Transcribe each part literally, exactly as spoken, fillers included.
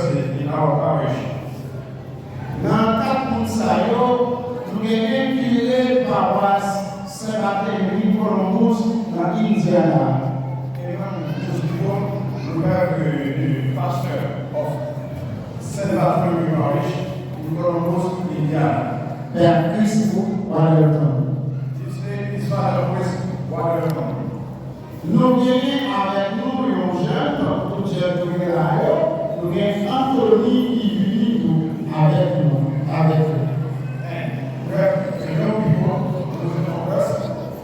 in our parish. Nan kat moun sa yo, nou genyen kire pawas Sen Bathélemy Columbus nan Indiana. Among those people, we have the, the pastor of Saint Bartholomew Parish in Columbus, Indiana. Père Chris Waterton. His name is Father Chris Waterton. Nou genyen avèk nou yon jèn, tankou tout jèn nou gen la yo, nou gen Anthony ki vini tou avèk nou, avèk nou. And we have a young people who is in our class.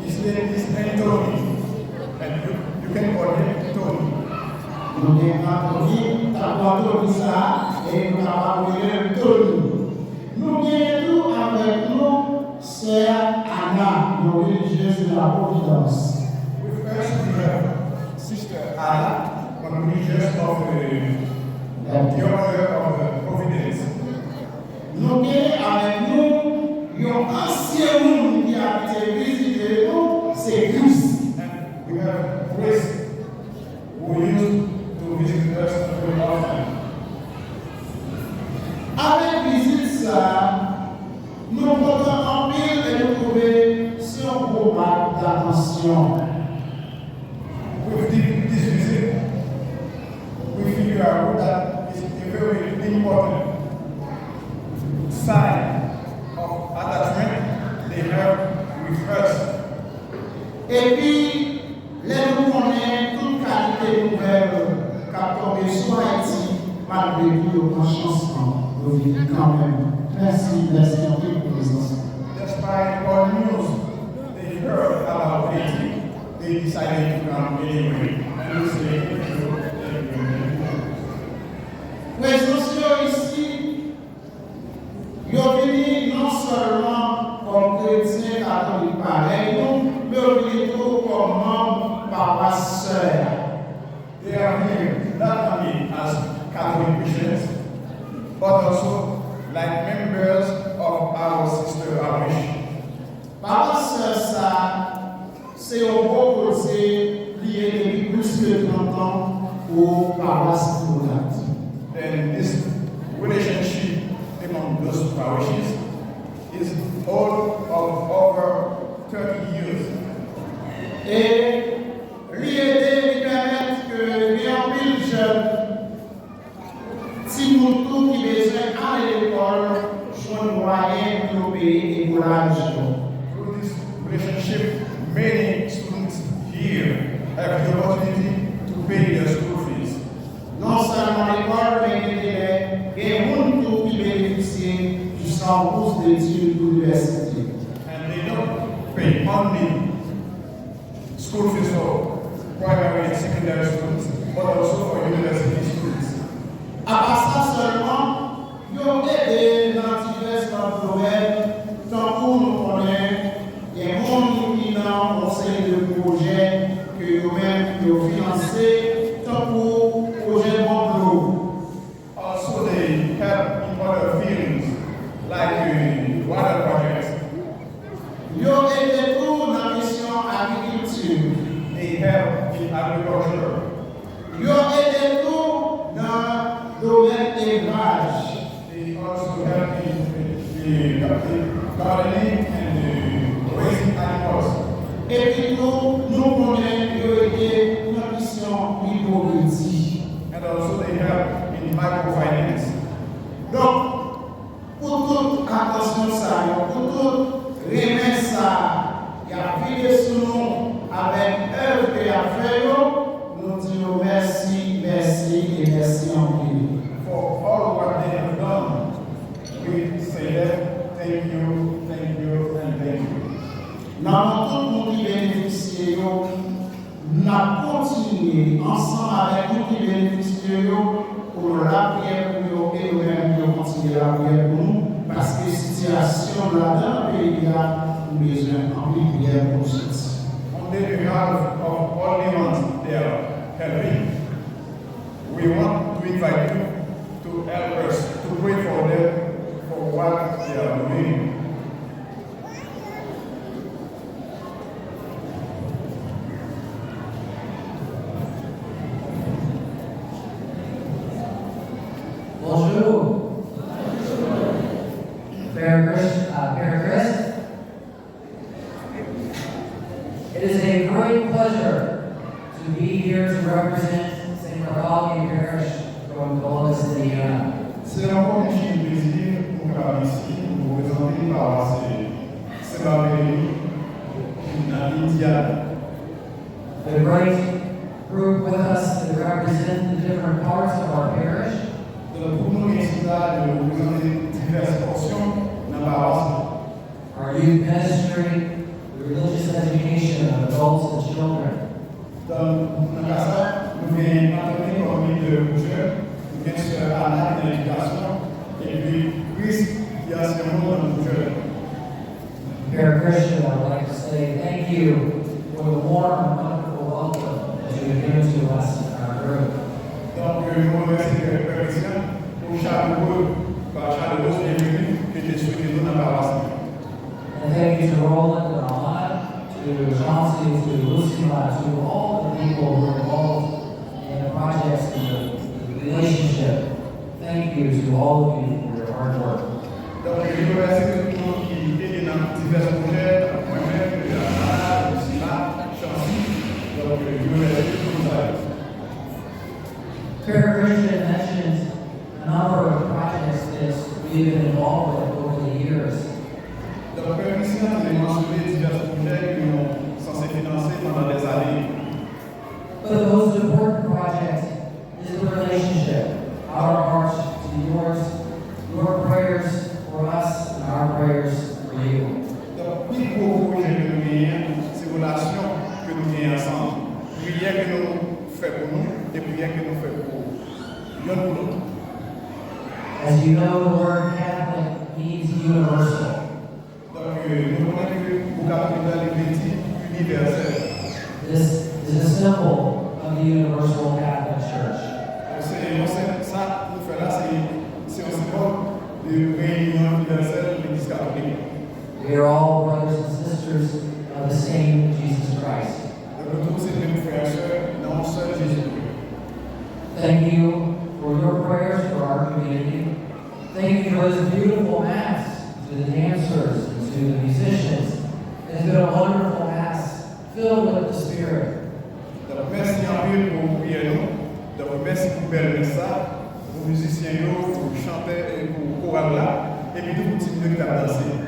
His name is Anthony. And you, you can call him Tony. Nou gen Anthony, tankou Anthony sa, e nou kapab rele l Tony. Nou genyen tou avèk nou sè Ana, yon relijyez de la Providence. With us, we have Sister Anna, one religious of the, the order of the Providence. Nou genyen avèk nou yon ansyen moun ki abitye vizite nou, se Chris. And we have Chris, who used to visit us very often. Avèk vizit sa a, nou kontan anpil e nou twouve se yon gwo mak datansyon. With thi- this visit, we figure out that it's a very important sign of attachment they have with us. Epi, lè nou konnen tout kalite nouvèl k ap tonbe sou Ayiti, malgre tou yo pran chans lan, yo vini kanmenm. Mèsi, mèsi anpil pou prezans lan. Despite all news they heard about Haiti, they decided to come anyway. And we say thank you, thank you, thank you. Prezans yo isi, yo vini non sèlman kòm kretyen katolik parèy nou, men yo vini tou kòm manm pawas sè a. They are here not only as Catholic Christians, but also like members of our sister parish. Pawas sè sa, se yon gwo koze li ye depi plis ke trant an pou pawas Trinidad. And this relationship among those parishes is all of over thirty years. E li ede, li pèmèt ke gen anpil jèn timoun tou ki bezwen ale lekòl jwenn mwayen pou yo peye ekolaj yo. Through this relationship, many students here have the opportunity to pay their school fees. Non sèlman lekòl, men gen de lè, gen moun tou ki benefisye du sans bourse d'études inivèsite. And they don't pay only school fees for primary and secondary students, but also for university students. Apa sa sèlman, yo ede nan divès lòt domèn, tankou nou konnen, gen moun ki nan yon seri de pwojè ke yo menm yo finanse, tankou pwojè bò dlo. Also, they help in other fields, like, uh, water projects. Yo ede tou nan kesyon agrikilti. They help in agriculture. Yo ede tou nan domèn elvaj. They also help in the, the, the gardening and the raising animals. Epi tou, nou konnen yo ede nan kesyon mikrokredi. And also they help in microfinance. Donk, pou tout atansyon sa yo, pou tout renmen sa y ap vide sou nou avèk èv ke y ap fè yo, nou di yo mèsi, mèsi e mèsi anpil. For all what they have done, we say them thank you, thank you, and thank you. Nan non tout moun ki benefisye yo, n ap kontinye ansanm avèk nou ki benefisye yo pou nou lapriyè pou yo e nou menm pou yo kontinye lapriyè pou nou, paske sitiyasyon nou ladan nan peyi a, nou bezwen anpil priyè pou nou soti. On the behalf of all the ones they are helping, we want to invite you to help us to pray for them for what they are doing. Bonjour. Père Chris, uh, Père Chris, it is a great pleasure to be here to represent Saint Bartholomew Parish from Columbus, Indiana. Se ankò yon chèn plezi pou m kapab isi pou reprezante pawas Sen Bartelemi nan Indiana. The great group with us that represent the different parts of our parish. Donk, pou nou gen chita de reprezante divès pòsyon nan pawas la. Our youth ministry, the religious education of adults and children. Donk, nan ka sa, nou gen Anthony kòm lidè pou jèn, nou gen sè Ana ki nan edikasyon, epi Chris ki ansyen moun nan pou jèn. Père Christian, I would like to say thank you for the warm and wonderful welcome that you have given to us in our group. Donk, nou remèsye Pè Christian pou chalewo, pa chalewo byenveni ke te swete nou nan pawas la. And thank you to Roland and Alana, to Chauncey, to Lucima, to all the people who are involved in the projects and the relationship. Thank you to all of you for your hard work. Donk, nou remèsye tout moun ki ede nan divès pwojè, tankou mwen menm, Alana, Lucima, Chauncey. Donk, nou remèsye tout moun sa yo. Père Christian mentioned a number of projects that we have been involved with over the years. Donk, Pè Christian te mansyone divès pwojè ke nou sanse finanse pandan dèzane. But the most important project is the relationship, our hearts to yours, your prayers for us and our prayers for you. Donk, pi gwo pwojè ke nou genyen, se relasyon ke nou genyen ansanm. Priyè ke nou fè pou nou e priyè ke nou fè pou yonn pou lòt. As you know, the word Catholic means universal. Donk, euh, nou konnen ke mo katolik la, li vle di inivèsèl. This is a symbol of the Universal Catholic Church. Donk, se yon sen-, sa nou fè la, se, se yon senbòl de reyinyon inivèsèl Legliz Katolik. We are all brothers and sisters of the same Jesus Christ. Donk, nou tout se menm frè ak sè nan yon sèl Jezikri. Thank you for your prayers for our community. Thank you for this beautiful mass, to the dancers and to the musicians. It's been a wonderful mass filled with the Spirit. Donk, mèsi anpil pou priyè nou. Donk, mèsi pou bèl mès sa, pou mizisyen yo, pou chantè e pou koral la, epi tou pou timoun yo ki t ap danse.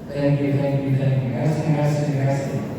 Thank you, thank you, thank you. Mèsi, mèsi, mèsi.